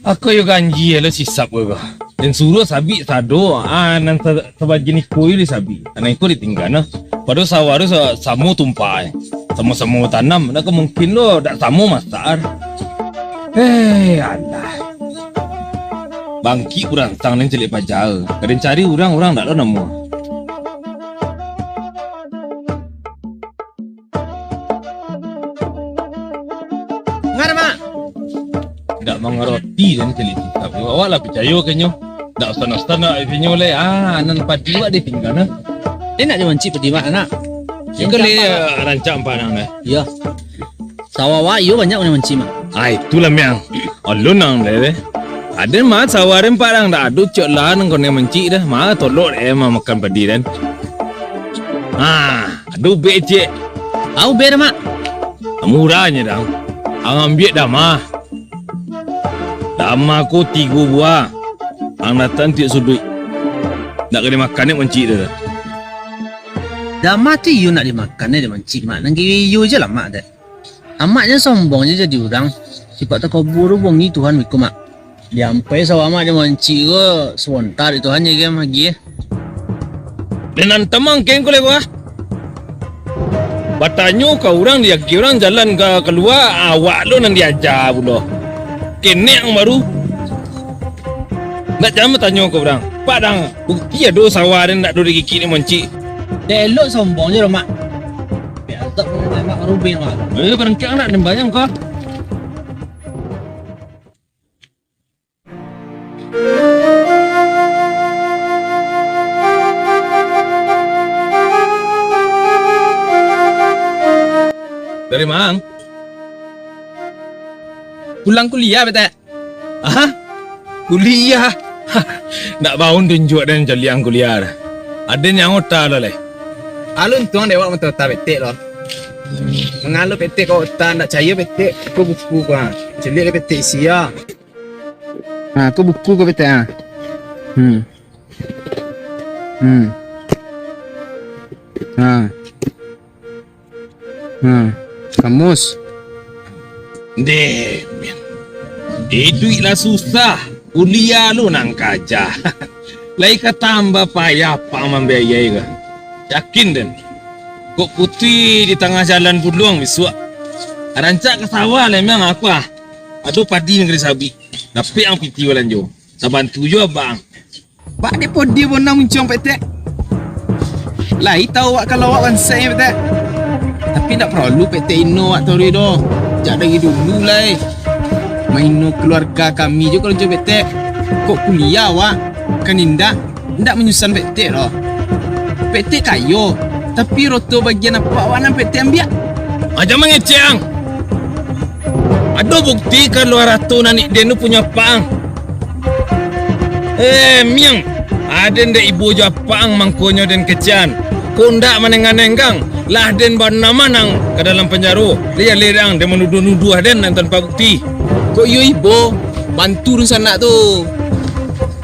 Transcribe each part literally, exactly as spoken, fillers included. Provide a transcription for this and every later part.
Ako yo ganjia lo si Sap ko. Den suruah sabik sado, ah, nan sa-, sabagian iko yo disabik. Nan iko ditingga nah. Pado sawah tu sa-, samo tumpah, eh. Samo-samo tanam, ndak ka mungkin lo, ndak samo masak. Eh, alah. Bangkik urang tang nan caliak paja. Ka den cari urang, urang ndak lo namuah. Ngana, Mak? Ndak mangaroti den caliak si Sap. Awak lah picayo ka inyo. Ndak usah nak-usah nak ka inyo lai. Ah, nan padi wak ditingga nah. Eh, nak dimancik padi, Mak, nak? Yo, kali rancak ampek ang dah. Iyo. Sawah wak iyo banyak nan mancik, Mak. Ah, itulah, Miang. Alun ang deh. Aden mah sawah den padang dak ado cok lah nang koneng mancik dah. Mah tolok deh mah makan padi den. Ah, ado ubek ciek. Ah, ubek dah, Mak. Murah nyo dang. Ang ambiak dah mah. Dama ko tigo buah. Ang datang tiok suduik. Nak ka dimakan ni mancik dah. Dama tu iyo nak dimakan ni, dimancik, Mak. Nan iyo je lah, Mak, dah. Amak jan sombong je jadi urang. Sipak takabua tu bongi Tuhan biko, Mak. Diampai sawah amak dimancik ko, sabonta dek Tuhan je kan agiah. Den nan tamang keng ko lai ko ah. Batanyo ka urang, diagiah urang jalan ka kalua, awak lo nan diaja pulo. Kenek ang baru. Ndak jan batanyo ka urang. Padang, bukti ado sawah den ndak ado dikikik ni mancik. Dek elok sombong je lo, Mak. Biasa pun Mak Rubin, Mak. Eh, barangkek anak den bayang ko. Dari ma ang? Pulang kuliah, Petek. Aha? Kuliah? Ndak baun tunjuak den caliak ang kuliah. Aden yang ota lo lai. Alun untuang dek awak mato ota Petek lo. Mangalo Petek ko ota, ndak cayo Petek ko buku ko, ha. Caliak dek Petek isi, ha. Ha, ko buku ko Petek, ha. Hmm. Hmm. Ha. Ha. Kamus. Deh, men. Iduik lah susah, kuliah lo nan kaja. Lai ka tambah payah pang mambayai ko. Yakin den. Kok putuih di tangah jalan puluang bisuak. Rancak ka sawah lai mah ang ko ah. Ado padi nan ka disabik. Dapek ang pitih balanjo. Sabantu juo abang. Bak dek podi bonang muncuang Petek. Lai tau awak kalau awak bansaik Petek. Tapi ndak paralu Petek ino awak taruih doh. Jak dari dulu lai. Maino kaluarga kami jo kalau jo Petek. Kok kuliah awak, kan indak, indak manyusahan Petek doh. Petek kayo, tapi roto bagian apak awak nan Petek ambiak. Aja mangecek ang. Ado bukti kalau arato nan den tu punyo apak ang? Eh, miang, aden dek ibo jo apak ang mangkonyo den kecekan. Kok ndak manenggang-nenggang, lah den banamah ang ka dalam panjaro. Liah-liah ang den manuduah-nuduah den nan tanpa bukti. Kok iyo ibo, bantu dunsanak tu.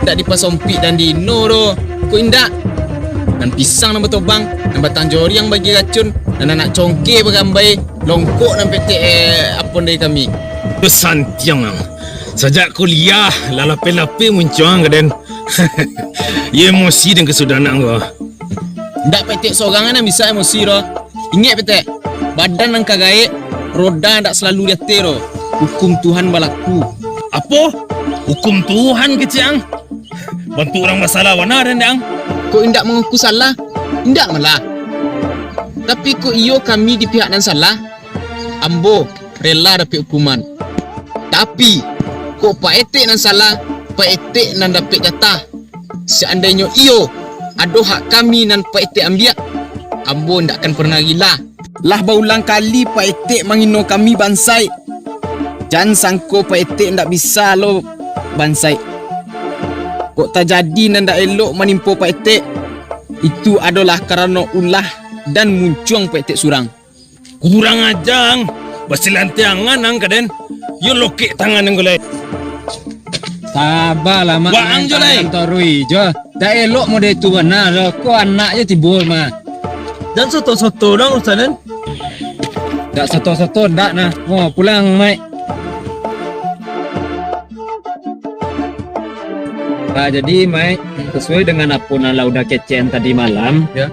Ndak dipasompik dan dino doh. Kok indak? Nan pisang nan batobang, nan batang joriang bagi racun, nan anak congke bagambai, longkok nan Petek, eh, apon dari kami. Basantiang ang. Sajak kuliah, lah lapeh-lapeh muncuang ka den. Iyo emosi den kasudanak ko. Ndak Petek sorang nan bisa emosi doh. Ingek Petek, badan nan ka gaek, roda ndak salalu di ateh doh. Hukum Tuhan balaku. Apo? Hukum Tuhan kecek ang? Bantuak urang basalah bana den dek ang. Kok indak mangaku salah, indak malah. Tapi kok iyo kami di pihak nan salah, ambo rela dapek hukuman. Tapi, kok Pak Etek nan salah, Pak Etek nan dapek jatah. Seandainyo iyo, ado hak kami nan Pak Etek ambiak, ambo ndak akan pernah rila. Lah baulang kali Pak Etek manghino kami bansaik. Jan sangko Pak Etek ndak bisa lo bansaik. Kok tajadi nan ndak elok manimpo Pak Etek, itu adolah karano ulah dan muncuang Pak Etek surang. Kurang aja ang, basilantiangan ang ka den. Yo lokek tangan ang ko lai. Sabalah, Mak. Waang jo lai. Taruih jo. Dak elok mode tu bana doh. Ko anak je tibo mah. Jan soto-soto dong urusan den. Dak soto-soto dak nah. Mo pulang, Mak. Ah, jadi, Mai, sesuai dengan apo nan lah Uda kecek tadi malam, ya.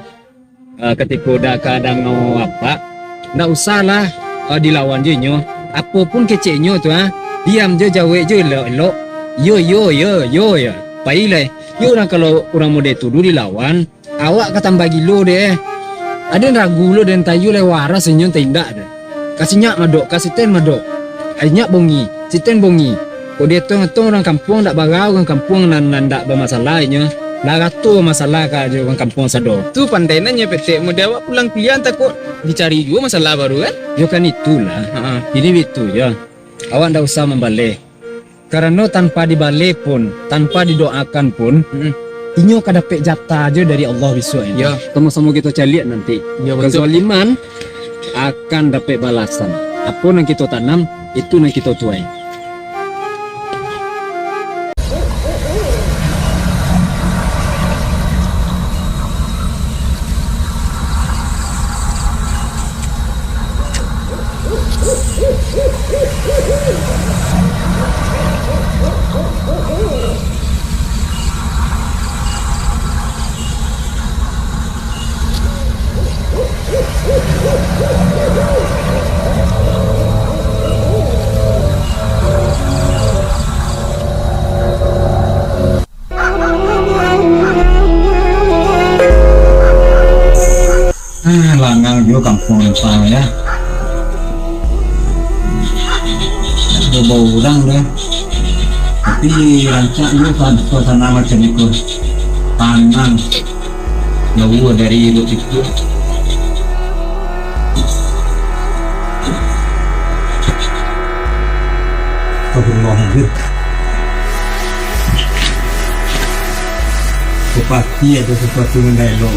Ah, katiko Uda ka danga apak, ndak usahlah, ah, dilawan jo inyo. Apo pun kecek inyo tu, ah, diam jo, jawek jo elok-elok. Yo, yo, yo, yo, yo. Pailah. Yo, urang, kalau urang model tu dilawan, awak ka tambah gilo deh. Aden ragu lo den, tayu lai waras inyo, entah indak deh. Ka sinyak madok, ka siten madok. Sinyak bongi, siten bongi. Kok dietong-etong urang kampuang, ndak barau urang kampuang nan, nan ndak bamasalah inyo. Lah rato masalah ka jo urang kampuang sado. Tu pandai nan nyo petek, model awak pulang kuliah, takut dicari juo masalah baru, kan? Yo, kan itulah. Ha. Jadi bitu yo. Awak ndak usah mambaleh. Karano tanpa dibaleh pun, tanpa didoakan pun, mm-mm, inyo ka dapek jatah jo dari Allah bisuak. Yo, samo-samo kito caliak nanti. Yo, betul. Kezaliman akan dapek balasan. Apo nan kito tanam, itu nan kito tuai. Ah, langang juo kampuang Lempang, ya. Ado baurang doh. Tapi rancak juo kan suasana macam itu. Tanang. Jauah dari hirup itu. Astagfirullahaladzim. Kok pasti ado sasuatu nan indak elok.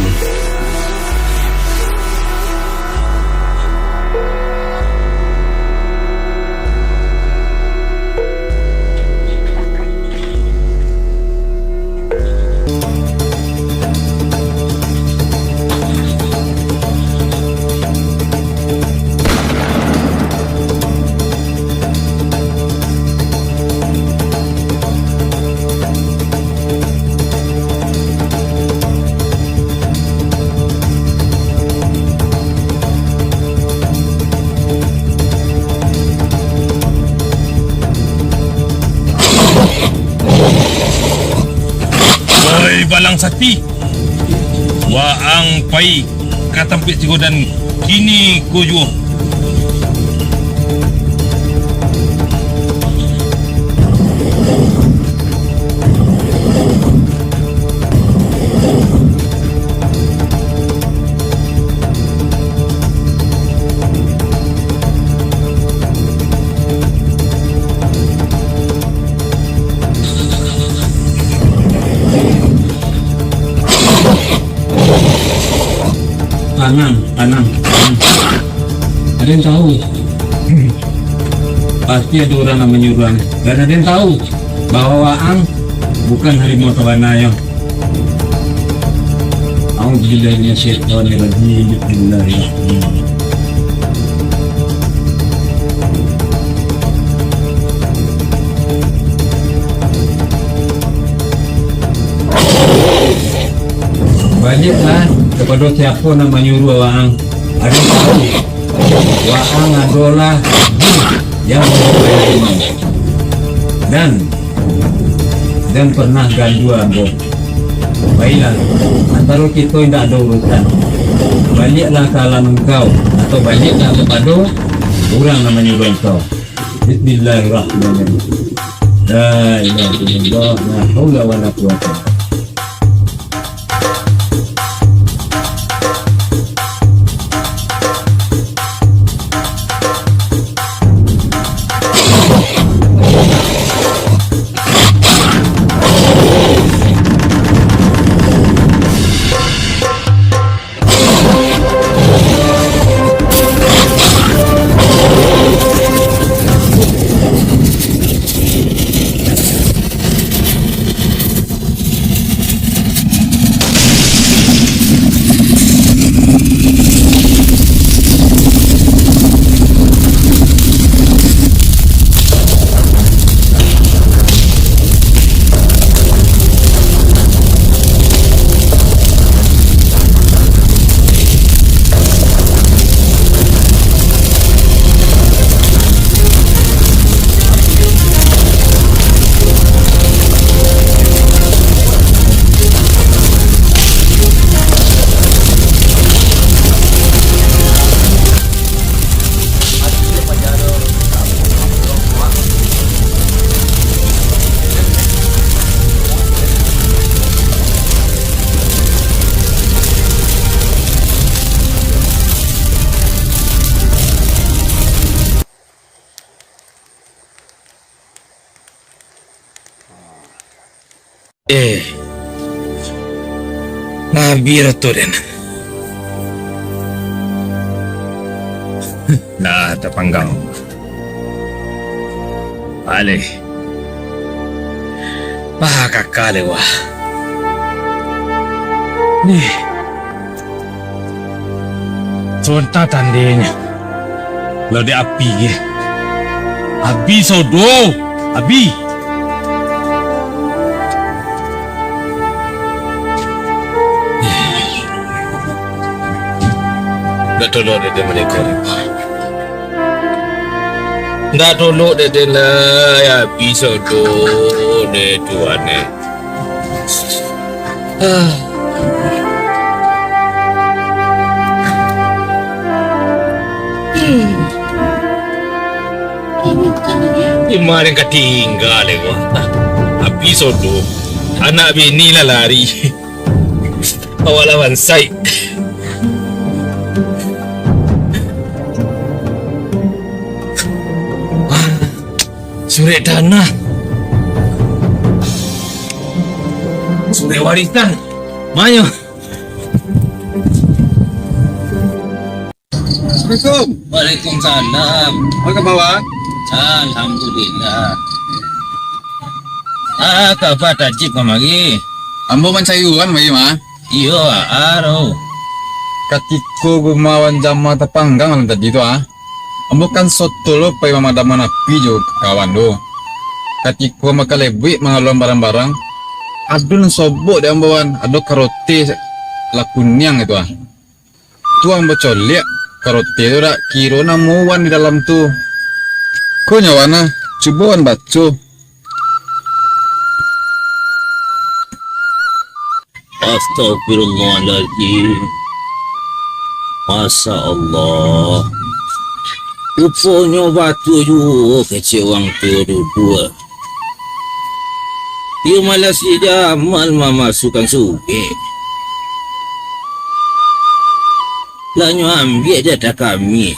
Oi, Balang Sati, waang pai ka tampek Sigodan kini ko juo. Tanang, tanang, tanang. Aden tahu, pasti ado urang nan manyuruah. Dan aden tahu bahwa waang bukan harimau sabananyo. A'udzubillahi minasyaitonirrajim. Bismillahirrahmanirrahim. Baliaklah kapado siapo nan manyuruah waang. Aden tahu, waang adolah jin yang manyuruah harimau. Dan, dan pernah gandua ambo. Bailah, antaro kito indak ado urusan. Baliaklah ka alam engkau, atau baliaklah kapado urang nan manyuruah engkau. Bismillahirrahmanirrahim. La ilaha illallah, la haula wala quwwata. Eh, nabi ratu den. Nah, tapanggang. Aleh. Bah, kakak lewat. Nih. Contoh tandinyo. Lah dek api ge. Abi sodo. Abi. Dah tolong dia, dia menikah. Ndak dulu dek den lai, abih sodo dek Tuan eh. Ah. Hmm. Di ma den ka tingga dek ko? Abih sodo. Anak bini lah lari. Awak lah bansaik. Surek tanah. Surek warisan. Mayo. Assalamualaikum. Waalaikumsalam. Apa kaba, Wan? Alhamdulillah. Ah, kaba tajik kamari? Ambo mancari Wan kamari, mah. Iyo, ah, aro. Katiko rumah Wan Jama tapanggang malam tadi tu, ah. Ambo kan soto lo pai mamadamkan api jo kawan tu. Katiko mangalebuik mangaluakan barang-barang, ado nan sobok dek ambo, Wan, ado karote lah kuniang itu, ah. Tu ambo coliak karote tu, dak kiro namo Wan di dalam tu. Ko nyo Wan ah, cubo Wan baco. Astagfirullahaladzim. Masya Allah. Ruponyo batua juo kecek urang tu duduak. Iyo malah si Jamal mamasuakan surek. Lah nyo ambiak jatah kami.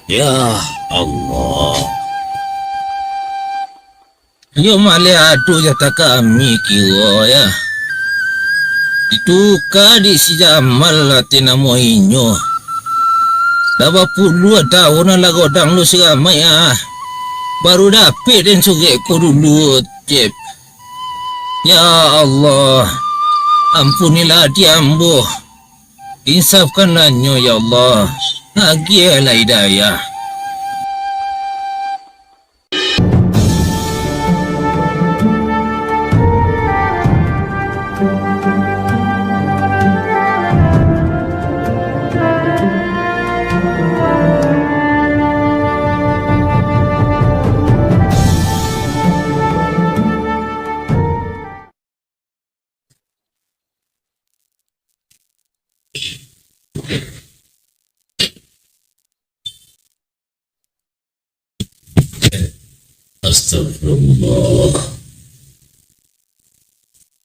Ya Allah. Iyo malah ado jatah kami kiro, ya. Dituka dek si Jamal lah ti namo inyo. Lah bapuluah taun lah godang lo siramaik ah. Baru dapek den surek ko dulu, Cep. Ya Allah, ampunilah ati ambo. Insafkanlah nyo, ya Allah. Agiahlah hidayah. Astagfirullah.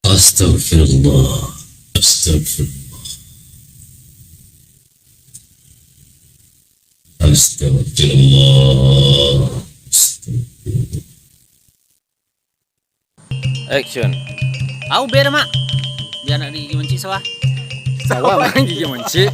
Astagfirullah. Astagfirullah. Astagfirullah. Astagfirullah. Action. Au, bia dah, Mak. Bia nak di gigi mancik sawah. Sawah, Mak, gigi mancik.